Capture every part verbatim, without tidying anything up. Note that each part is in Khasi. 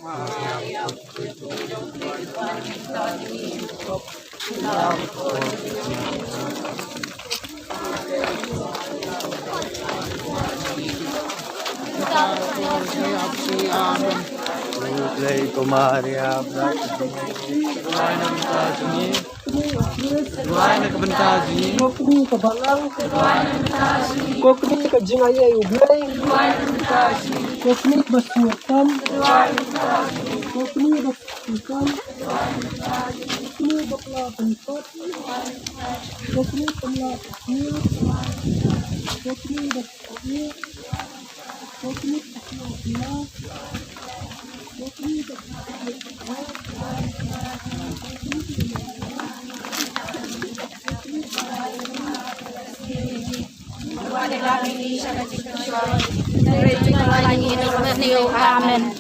Amen. Duwai na ka bynta jong ngi. Ko kñi ka balang. Ko kñi ka jingaiei U Blei. Ko kñi ba sngewtam. Ko kñi ba sngewtam. Ko kñi ba pla pyntot. Ko kñi ba pla pyntot. Ko kñi ba Amen.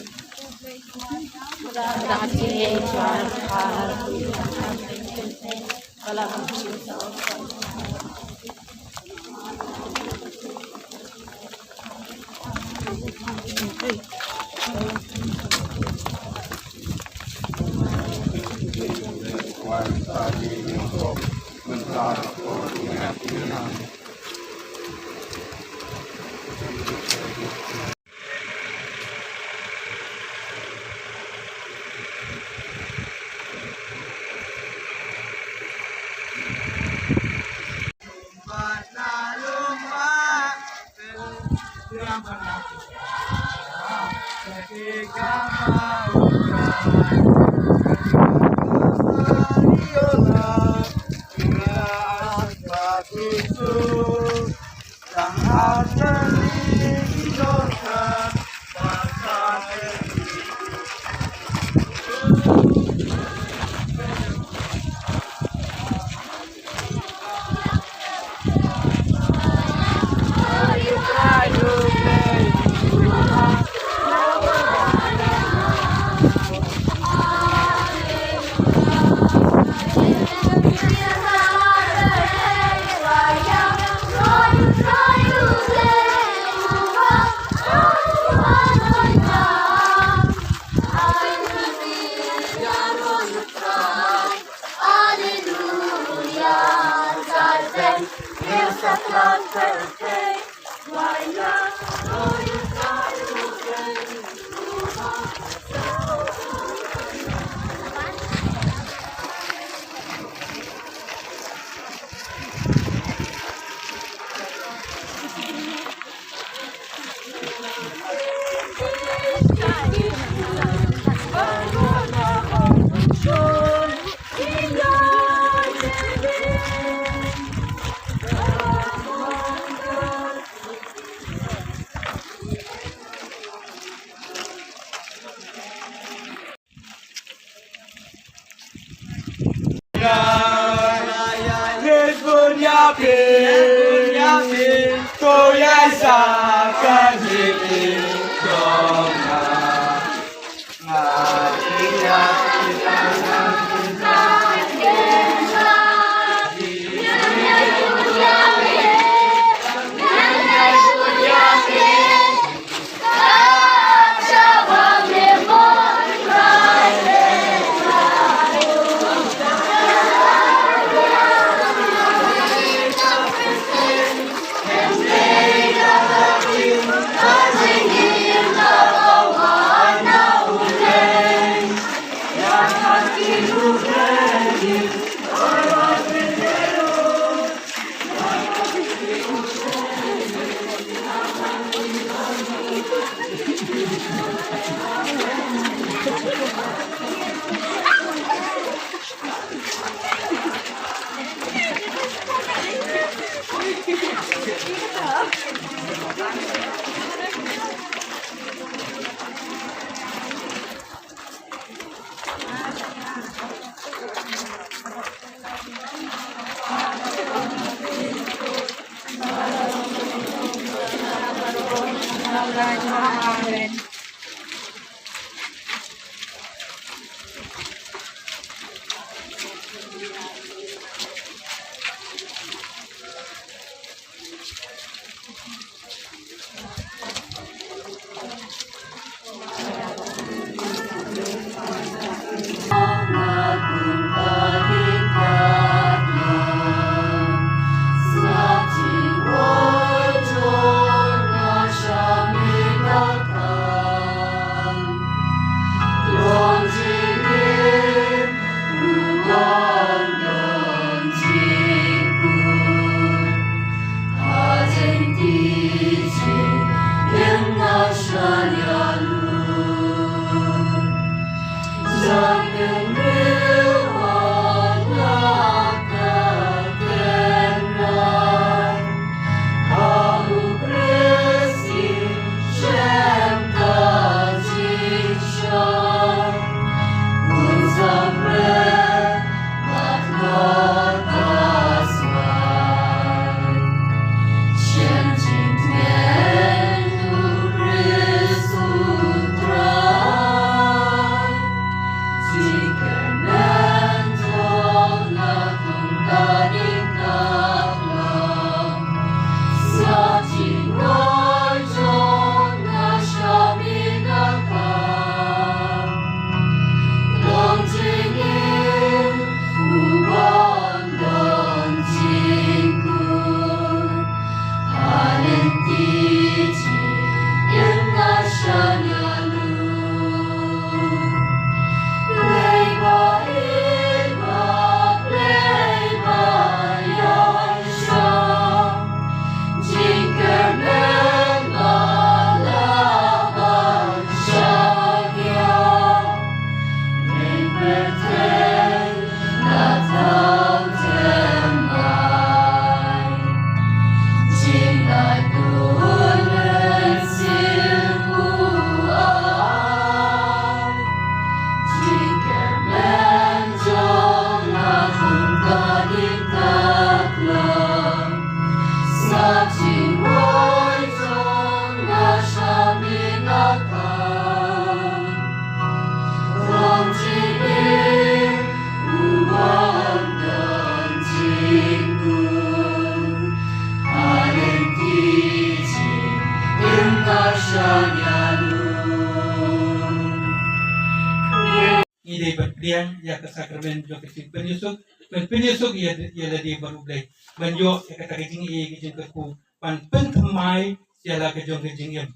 Ngi dei ban pdiang ïa ka sakramen jong ka jingpynïasuk, ban pynïasuk ïa, ïa lade bad U Blei, ban ïoh ïa kata ka jingïeit, ka jingkyrkhu, ban pynthymmai ïa la ka jong ka jingim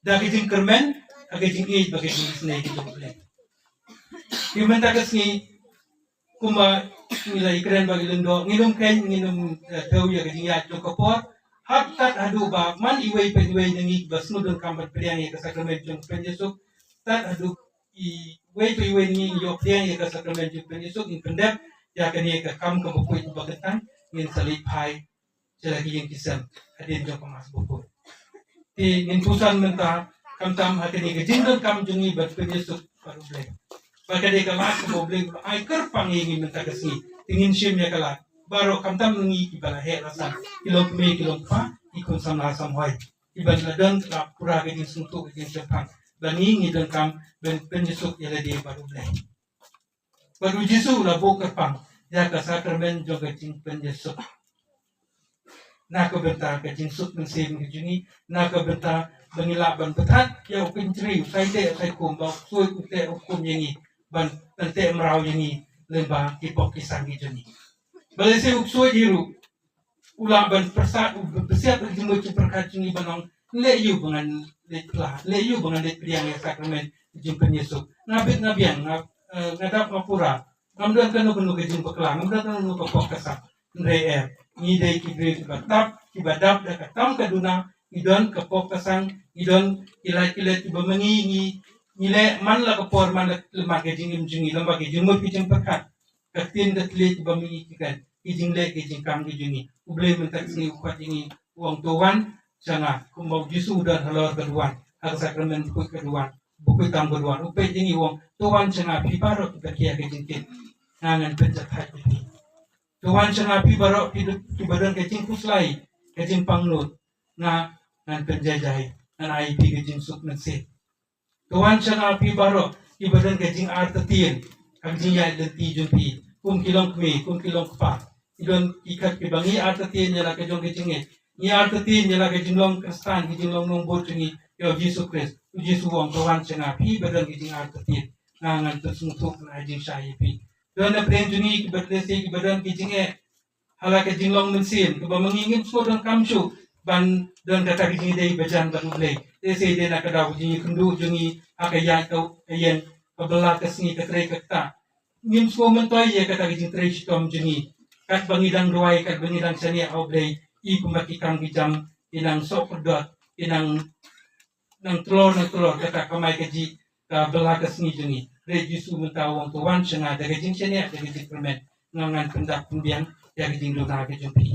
da ka jingkyrmen ha ka jingïeit bad ka jingisynei ka jong U Blei. Te mynta ka sngi, kumba ngi la ïakren bad i Lyngdoh, ngin ym kheiñ, ngin ym, eh, thew ïa ka jingïaid jong ka por. Hap tad haduh ba man iwei pa iwei na ngi ba sngewdonkam ban pdiang ïa ka sakramen jong ka pynïasuk, tad haduh iwei pa iwei na ngi ïoh pdiang ïa ka sakramen jong ka pynïasuk, ngin pyndep ïa kane ka kam kaba khuid kaba kyntang, ngin sa leit phai sha la ki ïing ki sem hadien jong ka Mass bakhuid. Te ngin puson mynta khamtam ha kane ka jingdonkam jong ngi ban pynïasuk bad U Blei. Ba ka dei ka lad kaba U Blei u la ai kyrpang ïa ngi mynta ka sngi. Te ngin shim ïa ka lad baroh, khamtam ngi kiba la heh la san, ki longkmie ki longkpa, ki khun samla samhoi, kiba la don, la pura ka jingsngewthuh, ka jingshemphang ba ngi, ngi donkam ban pynïasuk ïa lade bad U Blei. Bad U Jisu u la buh kyrpang ïa ka sakramen jong ka jingpynïasuk na ka bynta ka jingsuk mynsiem ka jong ngi, na ka bynta ba ngin lah ban pynthat ïa u kynjri, u saihdeh, u saikhum, ba u ksuid u teh u khum ïa ngi, ban, ban teh mraw ïa ngi lyngba ki pop ki sang ki jong ngi. Ba lehse u ksuid hi ruh u lah ban pyrsad, u pynsiat ïa ka jingmut jingpyrkhat jong ngi ban ong, leh ïa u ba ngan leit phla, leh ïa u ba ngan leit pdiang ïa ka sakramen jingpynïasuk. Nga bit nga biang, nga, eh, nga dap nga pura. Ngam don kano kano ka jingbakla, ngam don kano kano ka pop ka sang. Hynrei eh, ngi dei ki briew kiba dap, kiba dap da ka tam ka duna, ngi don ka pop ka sang, ngi don ki lait ki lait kiba ma ngi, ngi, ngi leh man la ka por, man la ka, man ka jingim jong ngi, lem bad ka jingmut ka jingpyrkhat, ka ktien ka thylliej kiba ma ngi ki kren, ki jingleh ki jingkam ki jong ngi. U Blei mynta ka sngi u khot ïa ngi, u ong, to wan sha nga, kumba U Jisu u don halor ka duwan, ha ka sakramen bakhuid ka duwan, bakhuid tam ka duwan. U peit ïa ngi u ong, to wan sha nga phi baroh kiba khia ka jingkit, nga ngan pynjahthait ïa phi. To wan sha nga phi baroh phi, phi ba don ka jingkhuslai, ka jingpangnud, nga ngan pynjai jai, ngan ai ïa phi ka jingsuk mynsiem. To wan sha nga phi baroh kiba don ka jingartatien ha ka jingïaid lynti jong phi, kum ki longkmie, kum ki longkpa. Ki don ki khat kiba ngi artatien ïa la ka jong ka jingngeit, ngi artatien ïa la ka jinglong Khristan, ka jinglong nongbud jong ngi ïa U Jisu Khrist. U Jisu u ong, to wan sha nga phi ba don ka jingartatien, nga ngan pynsngewthuh, ngan ai jingshai ïa phi. Don na pdeng jong ngi kiba, lehse kiba don ki jingeh ha la ka jinglong mynsiem, kaba ma ngi ngim sngewdonkam shuh ban don kata ka jingïadei bajan bad U Blei. Lehse dei na ka daw ka jingïakynduh jong ngi ha ka ïaid ka, ka ïeng, ka bylla ka sngi, ka trei ka ktah. Ngim sngewmyntoi ïa kata ka jingtrei shitom jong ngi. Katba ngi dang duwai, katba ngi dang shaniah ha U Blei, i kumba ki kam ki jam ki nang soh kordor, ki nang nang tlor, nang tlor, kata ka mai ka jih, ka bylla ka sngi jong ngi. Hynrei U Jisu mynta u ong, to wan sha nga da ka jingshaniah, da ka jingkyrmen, nga ngan pyndap pynbiang ïa ka jingduna ka jong phi.